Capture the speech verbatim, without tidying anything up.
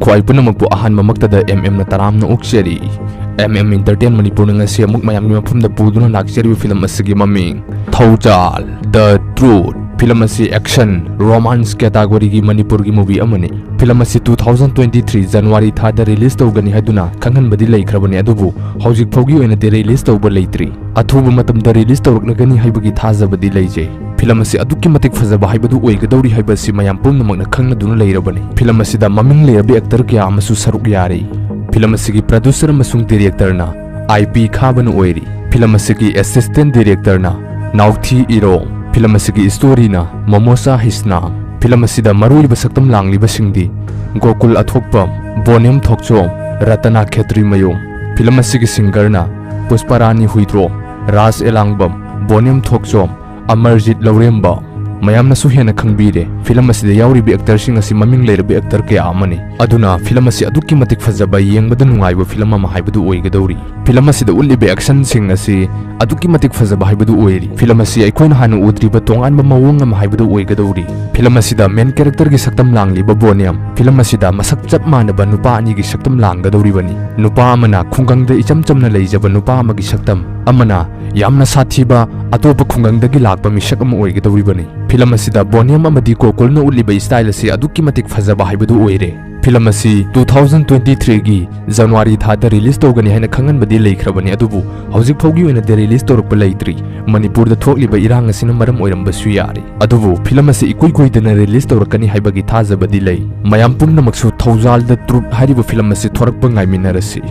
ꯈ꯭ꯋꯥꯏ ꯄꯨꯝꯅꯃꯛꯄꯨ ꯑꯍꯥꯟꯕꯃꯛꯇꯗ M M ꯅ ꯇꯔꯥꯝꯅ ꯑꯣꯛꯆꯔꯤ꯫ M M Entertain ꯃꯅꯤꯄꯨꯔꯅ ꯉꯁꯤ ꯑꯃꯨꯛ ꯃꯌꯥꯝꯒꯤ ꯃꯐꯝꯗ ꯄꯨꯗꯨꯅ ꯂꯥꯛꯆꯔꯤꯕ ꯐꯤꯂꯝ ꯑꯁꯤꯒꯤ ꯃꯃꯤꯡ ꯊꯧꯖꯥꯜ The Truth꯫ ꯐꯤꯂꯝ ꯑꯁꯤ action, romance category ꯒꯤ ꯃꯅꯤꯄꯨꯔꯒꯤ movie ꯑꯃꯅꯤ꯫ ꯐꯤꯂꯝ ꯑꯁꯤ two thousand twenty three January ꯊꯥꯗ release ꯇꯧꯒꯅꯤ ꯍꯥꯏꯗꯨꯅ ꯈꯪꯍꯟꯕꯗꯤ ꯂꯩꯈ꯭ꯔꯕꯅꯤ, ꯑꯗꯨꯕꯨ ꯍꯧꯖꯤꯛ ꯐꯥꯎꯒꯤ ꯑꯣꯏꯅꯗꯤ release ꯇꯧꯕ ꯂꯩꯇ꯭ꯔꯤ꯫ ꯑꯊꯨꯕ ꯃꯇꯝꯗ release ꯇꯧꯔꯛꯂꯒꯅꯤ ꯍꯥꯏꯕꯒꯤ ꯊꯥꯖꯕꯗꯤ ꯂꯩꯖꯩ꯫ ꯐꯤꯂꯝ ꯑꯁꯤ ꯑꯗꯨꯛꯀꯤ ꯃꯇꯤꯛ ꯐꯖꯕ ꯍꯥꯏꯕꯗꯨ ꯑꯣꯏꯒꯗꯧꯔꯤ ꯍꯥꯏꯕ ꯑꯁꯤ ꯃꯌꯥꯝ ꯄꯨꯝꯅꯃꯛꯅ ꯈꯪꯅꯗꯨꯅ ꯂꯩꯔꯕꯅꯤ꯫ ꯐꯤꯂꯝ ꯑꯁꯤꯗ ꯃꯃꯤꯡ ꯂꯩꯔꯕ actor ꯀꯌꯥ ꯑꯃꯁꯨ ꯁꯔꯨꯛ ꯌꯥꯔꯤ꯫ ꯐꯤꯂꯝ ꯑꯁꯤꯒꯤ producer ꯑꯃꯁꯨꯡ director ꯅ I P ꯈꯥꯕꯅ ꯑꯣꯏꯔꯤ꯫ ꯐꯤꯂꯝ ꯑꯁꯤꯒꯤ assistant director ꯅ ꯅꯥꯎꯊꯤ ꯏꯔꯣꯝ꯫ ꯐꯤꯂꯝ ꯑꯁꯤꯒꯤ story ꯅ ꯃꯣꯃꯣꯁꯥ ꯍꯤꯁꯅꯥꯝ꯫ ꯐꯤꯂꯝ ꯑꯁꯤꯗ ꯃꯔꯨꯑꯣꯏꯕ ꯁꯛꯇꯝ ꯂꯥꯡꯂꯤꯕꯁꯤꯡꯗꯤ ꯒꯣꯀꯨꯜ ꯑꯊꯣꯛꯄꯝ, ꯕꯣꯅꯦꯝ ꯊꯣꯛꯆꯣꯝ, ꯔꯇꯅꯥ ꯈꯦꯇ꯭ꯔꯤꯃꯌꯨꯝ꯫ ꯐꯤꯂꯝ ꯑꯁꯤꯒꯤ singer ꯅ ꯄꯨꯁꯄꯔꯥꯅꯤ ꯍꯨꯏꯗ꯭ꯔꯣꯝ, ꯔꯥꯖ ꯑꯦꯂꯥꯡꯕꯝ, ꯕꯣꯅꯦꯝ ꯊꯣꯛꯆꯣꯝ, ꯑꯃꯔꯖꯤꯠ ꯂꯧꯔꯦꯝꯕꯝ꯫ ꯃꯌꯥꯝꯅꯁꯨ ꯍꯦꯟꯅ ꯈꯪꯕꯤꯔꯦ꯫ ꯐꯤꯂꯝ ꯑꯁꯤꯗ ꯌꯥꯎꯔꯤꯕ actor ꯁꯤꯡ ꯑꯁꯤ ꯃꯃꯤꯡ ꯂꯩꯔꯕ actor ꯀꯌꯥ ꯑꯃꯅꯤ꯫ ꯑꯗꯨꯅ ꯐꯤꯂꯝ ꯑꯁꯤ ꯑꯗꯨꯛꯀꯤ ꯃꯇꯤꯛ ꯐꯖꯕ, ꯌꯦꯡꯕꯗ ꯅꯨꯡꯉꯥꯏꯕ ꯐꯤꯂꯝ ꯑꯃ ꯍꯥꯏꯕꯗꯨ ꯑꯣꯏꯒꯗꯧꯔꯤ꯫ ꯐꯤꯂꯝ ꯑꯁꯤꯗ ꯎꯠꯂꯤꯕ action ꯁꯤꯡ ꯑꯁꯤ ꯑꯗꯨꯛꯀꯤ ꯃꯇꯤꯛ ꯐꯖꯕ ꯍꯥꯏꯕꯗꯨ ꯑꯣꯏꯔꯤ꯫ ꯐꯤꯂꯝ ꯑꯁꯤ ꯑꯩꯈꯣꯏꯅ ꯍꯥꯟꯅ ꯎꯗ꯭ꯔꯤꯕ ꯇꯣꯉꯥꯟꯕ ꯃꯑꯣꯡ ꯑꯃ ꯍꯥꯏꯕꯗꯨ ꯑꯣꯏꯒꯗꯧꯔꯤ꯫ ꯐꯤꯂꯝ ꯑꯁꯤꯗ main character ꯒꯤ ꯁꯛꯇꯝ ꯂꯥꯡꯂꯤꯕ ꯕꯣꯅꯤꯌꯝ, ꯐꯤꯂꯝ ꯑꯁꯤꯗ ꯃꯁꯛ ꯆꯞ ꯃꯥꯟꯅꯕ ꯅꯨꯄꯥ ꯑꯅꯤꯒꯤ ꯁꯛꯇꯝ ꯂꯥꯡꯒꯗꯧꯔꯤꯕꯅꯤ꯫ ꯅꯨꯄꯥ ꯑꯃꯅ ꯈꯨꯡꯒꯪꯗ ꯏꯆꯝ ꯆꯝꯅ ꯂꯩꯖꯕ ꯅꯨꯄꯥ ꯑꯃꯒꯤ ꯁꯛꯇꯝ, ꯑꯃꯅ ꯌꯥꯝꯅ ꯁꯥꯊꯤꯕ ꯑꯇꯣꯞꯄ ꯈꯨꯡꯒꯪꯗꯒꯤ ꯂꯥꯛꯄ ꯃꯤꯁꯛ ꯑꯃ ꯑꯣꯏꯒꯗꯧꯔꯤꯕꯅꯤ꯫ ꯐꯤꯂꯝ ꯑꯁꯤꯗ ꯕꯣꯅꯤꯌꯝ ꯑꯃꯗꯤ ꯒꯣꯀꯨꯜꯅ ꯎꯠꯂꯤꯕ style ꯑꯁꯤ ꯑꯗꯨꯛꯀꯤ ꯃꯇꯤꯛ ꯐꯖꯕ ꯍꯥꯏꯕꯗꯨ ꯑꯣꯏꯔꯦ꯫ ꯐꯤꯂꯝ ꯑꯁꯤ two thousand twenty three ꯒꯤ January ꯊꯥꯗ release ꯇꯧꯒꯅꯤ ꯍꯥꯏꯅ ꯈꯪꯍꯟꯕꯗꯤ ꯂꯩꯈ꯭ꯔꯕꯅꯤ, ꯑꯗꯨꯕꯨ ꯍꯧꯖꯤꯛ ꯐꯥꯎꯒꯤ ꯑꯣꯏꯅꯗꯤ release ꯇꯧꯔꯛꯄ ꯂꯩꯇ꯭ꯔꯤ꯫ ꯃꯅꯤꯄꯨꯔꯗ ꯊꯣꯛꯂꯤꯕ ꯏꯔꯥꯡ ꯑꯁꯤꯅ ꯃꯔꯝ ꯑꯣꯏꯔꯝꯕꯁꯨ ꯌꯥꯔꯦ꯫ ꯑꯗꯨꯕꯨ ꯐꯤꯂꯝ ꯑꯁꯤ ꯏꯀꯨꯏ ꯀꯨꯏꯗꯅ release ꯇꯧꯔꯛꯀꯅꯤ ꯍꯥꯏꯕꯒꯤ ꯊꯥꯖꯕꯗꯤ ꯂꯩ꯫ ꯃꯌꯥꯝ ꯄꯨꯝꯅꯃꯛꯁꯨ ꯊꯧꯖꯥꯜ The Truth ꯍꯥꯏꯔꯤꯕ ꯐꯤꯂꯝ ꯑꯁꯤ ꯊꯣꯔꯛꯄ ꯉꯥꯏꯃꯤꯟꯅꯔꯁꯤ꯫